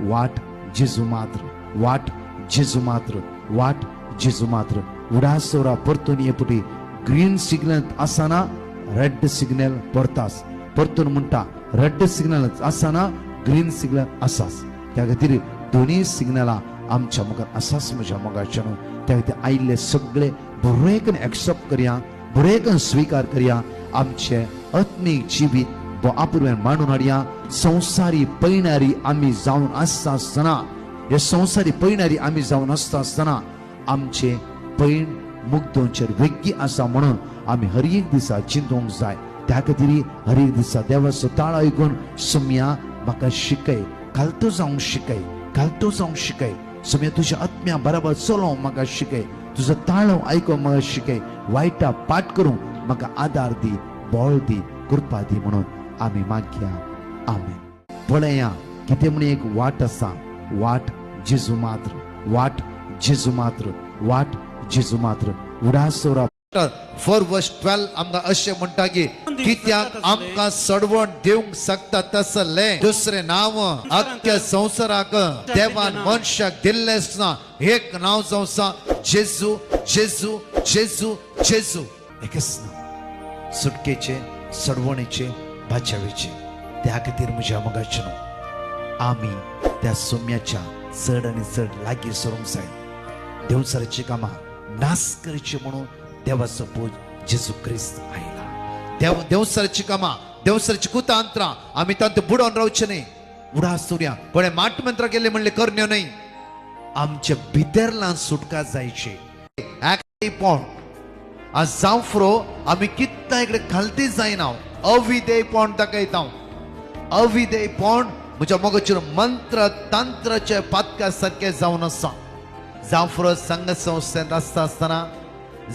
वाट जेजू मात्र, वाट जेजू मात्र, वाट जेजू मात्र. उडासोरा परतून ये पुटी ग्रीन सिग्नल आसना रेड सिग्नल परतास. परतून म्हणटा, रेड सिग्नल आसना ग्रीन सिग्नल आसास. त्या खातीर दोनूय सिग्नलां आमच्या मुखार आसास म्हज्या मोगाच्या न्हू. त्या खातीर आयिल्ले सगळे बरें एक्सेप्ट करया, बरें स्विकार करया. आमचे आत्मीक जिवीत आपुर्वेन मांडून हाडया. संवसारी पयणारी आमी जावन आसता आसतना, हे संवसारी पयणारी आमी जावन आसता आसतना आमचे पैण मुग्दोंचेर वेग्गी आसा म्हणून आमी हर एक दिसा चिंतूंक जाय. त्या खातीर हर एक दिसा देवाचो ताळ आयकून, सुम्या म्हाका शिकय, घालतो जावंक शिकय, घालतो जावंक शिकय. सुम्या, तुज्या आत्म्या बराबर चलोवंक म्हाका शिकय, तुजो ताळो आयकूंक म्हाका शिकय, वायटा पाठ करूंक म्हाका आदार दी, बळ दी, कृपा दी म्हणून आमी मागया. आमेन. पळया कितें म्हण एक वाट आसा. वाट जेजू मात्र, वाट जेजू मात्र, वाट जेजू मात्र. उडासोरा 4 वर्स 12 आमकां अशें म्हणटा की कित्याक आमकां सडवण दिवंक शकता तसलें दुसरें नांव अख्ख्या संवसाराक देवान मनशाक दिल्लेंच ना. एक नांव जावन आसा, जेजू, जेजू, जेजू, जेजू. एकच नांव सुटकेचे, सडवणेचे, बाचावेचे. त्या खातीर म्हज्या मोगाचे न्हू, आमी त्या सोम्याच्या चड आनी चड लागीं सरूंक जाय. देवचाराची कामां नाश करची म्हणून देवाचो पूज जेजू क्रिस्त आयला. देव देवसराची कामां, देवसराची कुतांत्रां आमी तांतूं बुडोवन रावचे न्ही. उडास दवरया. कोणें माट मंत्र केल्ले म्हणले करण्यो न्हय. आमच्या भितरल्यान सुटका जायची. पण आज जावं आमी कित्ता इकडे खालती जायना, अविधेयपण दाखयता. अविधेयपण म्हज्या मोगाचेर मंत्र तंत्राच्या पातका सारकें जावन आसा. जांफ्रो संघ संस्थेंत आसता आसतना,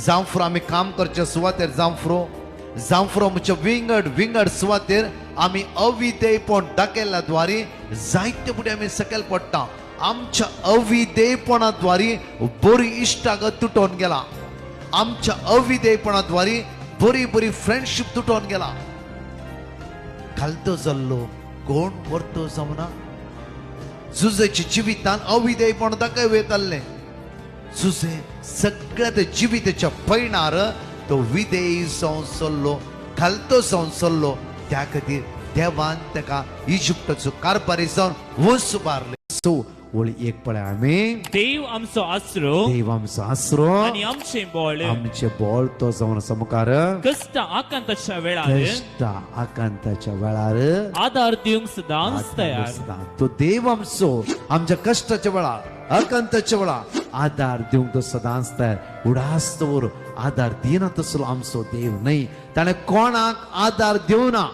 जांफ्रो आमी काम करच्या सुवातेर, जांफ्रो जांफ्रो म्हणजे विंगड विंगड सुवातेर आमी अविधेयपण दाखयल्ल्या द्वारे जायते फुडें आमी सकयल पडटा. आमच्या अविधेयपणाद्वारे बरी इश्टागत तुटोवन गेला. आमच्या अविधेयपणाद्वारे बरी बरी फ्रेंडशीप तुटोवन गेला. घालतो जाल्लो कोण परतो जावना. जुजेच्या जिवितान अविधेयपण दाखय वयतालें. जुजे सगळ्या त्या जिविताच्या पयणार तो विधेयी जावन चल्लो, घालतो जावन चल्लो. त्या खातीर देवान ताका इजिप्ताचो कारभारी जावन वंस उबारले. सो वळी एक पळय आमी. देव आमचो आसरो देव आमचो आसरो आनी आमचें बळ. आमचे बळ तो जावन आसा मुखार. कश्ट आकांताच्या वेळार कश्ट आकांताच्या वेळार आदार दिवंक सदांच तयार. आसता तो देव आमचो. आमच्या कश्टाच्या वेळार, आकांताच्या वेळार आदार दिवंक तो सदांच तयार. उडास दवर, आदार दिना तसलो आमचो देव न्हय. ताणें कोणाक आदार दिवना.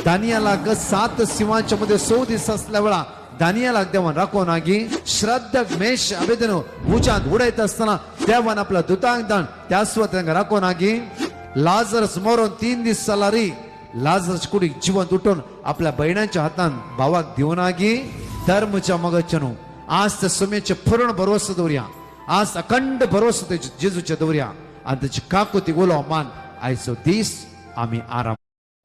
दानियालाक सात सिंहाच्या मध्ये 100 दीस असल्या वेळा दानियालाक देवान राखो नागी? श्रद्धाक मेष अबेदनो उज्यांत उडयत आसतना देवान आपल्या दुतांक दान त्या सुवात तांकां राखो नागी? लाजरस मरोन 3 दीस जाला री, लाजरस कुडीक जिवंत उठून आपल्या बहिणांच्या हातान भावाक दिवनागी? तर म्हज्या मगाचे न्हू, आज त्या सुमेचे पूर्ण भरवसो दवरया. आज अखंड भरवसो तेजे जेजूचे दवरया आनी तेची काकुती उलो मान आयचो दीस आमी आराम.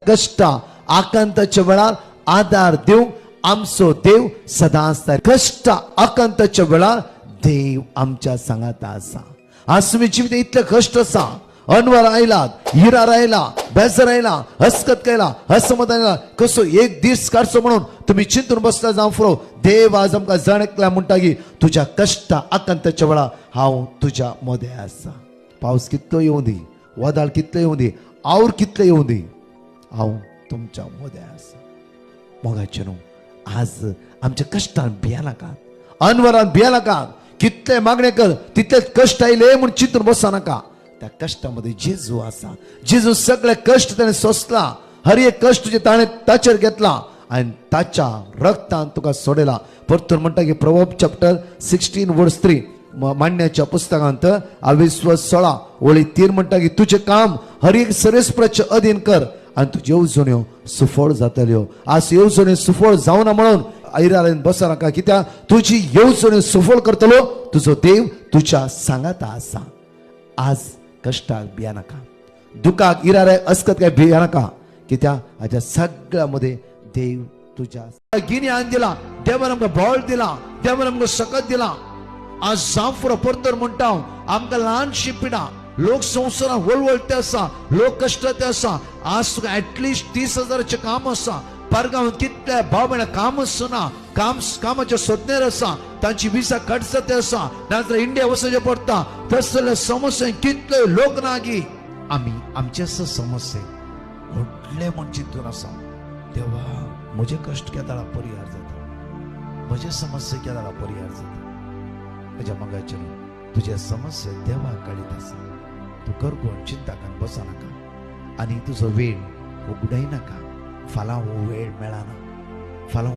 कश्ट आकांताच्या वेळार आदार दिवंक आमचो देव सदांच तयार. कश्ट आकांताच्या वेळार देव आमच्या सांगाता आसा. आज तुमी जिवित इतले कश्ट आसा, अनवर आयला, हिरार आयला, बेजर आयला, हसकत केला, हसमत आयला, कसो एक दीस काडचो म्हणून तुम्ही चिंतून बसला जावं फुरो, देव आज आमकां जाण एकल्या म्हणटा की तुज्या कश्ट आकांताच्या वेळार हांव तुज्या मदें आसा. पावस कितलो येवं दी, वादळ कितलें येवं दी, our कितलें येवं दी, हांव तुमच्या मदें आसा. मोगाचें न्हू, आज आमच्या कश्टान भिया नाका, अनवरान भिया नाका. कितले मागणे कर तितलेच कश्ट आयले म्हूण चिंतून बसा नाका. त्या कश्टामध्ये जेजू आसा. जेजू सगळे कश्ट ताणें सोंसला. हर एक कश्ट तुजे ताणें ताचेर घेतला आनी ताच्या रक्तान तुका सोडयला. परतून म्हणटा की प्रॉव्हर्ब चॅप्टर 16 वर्स 3, मांडण्याच्या पुस्तकांत अविस्वास 16 ओळी 3 म्हणटा की तुजें काम हर एक सरेस्पराचे अधीन कर आनी तुज्यो येवजण्यो सुफळ जातल्यो. आज येवजण्यो सुफळ जावना म्हणून ऐरान बसा नाका, कित्याक तुजी येवजण्यो सुफळ करतलो तुजो देव तुज्या सांगाता आसा. आज कश्टाक भिया नाका, दुखाक इरारे अस्कत काय भिया नाका, कित्याक हाज्या सगळ्या मध्ये देव. तुज्या गिन्यान दिला, देवान आमकां बळ दिला, देवान आमकां सकत दिला. आज जावं परतर म्हणटा हांव, आमकां ल्हानशी पिडा, लोक संवसारान वळवळते आसा, लोक कश्टाते आसा. आज तुका एटलिस्ट 30,000 काम आसा. परगांवांत कितल्या भाव भयणां काम आसना, काम कामाच्या सोदनेर आसा, तांची विसा कट जाते आसा, नाजाल्यार इंडिया वचचें पडटा. तसले समस्ये कितले लोक नागी. आमी आमचे समस्ये व्हडले म्हण चिंतून आसा, देवा म्हजे कश्ट केदाळा परिहार जाता, म्हजे समस्ये केदाळा परिहार जाता. म्हज्या मोगाचेर तुजे समस्ये देवाक कळीत आसा. तूं करगोन चिंता करून बसो नाका आनी तुजो वेळ उगडाय नाका. फाल्यां हो वेळ मेळना, फाल्यां.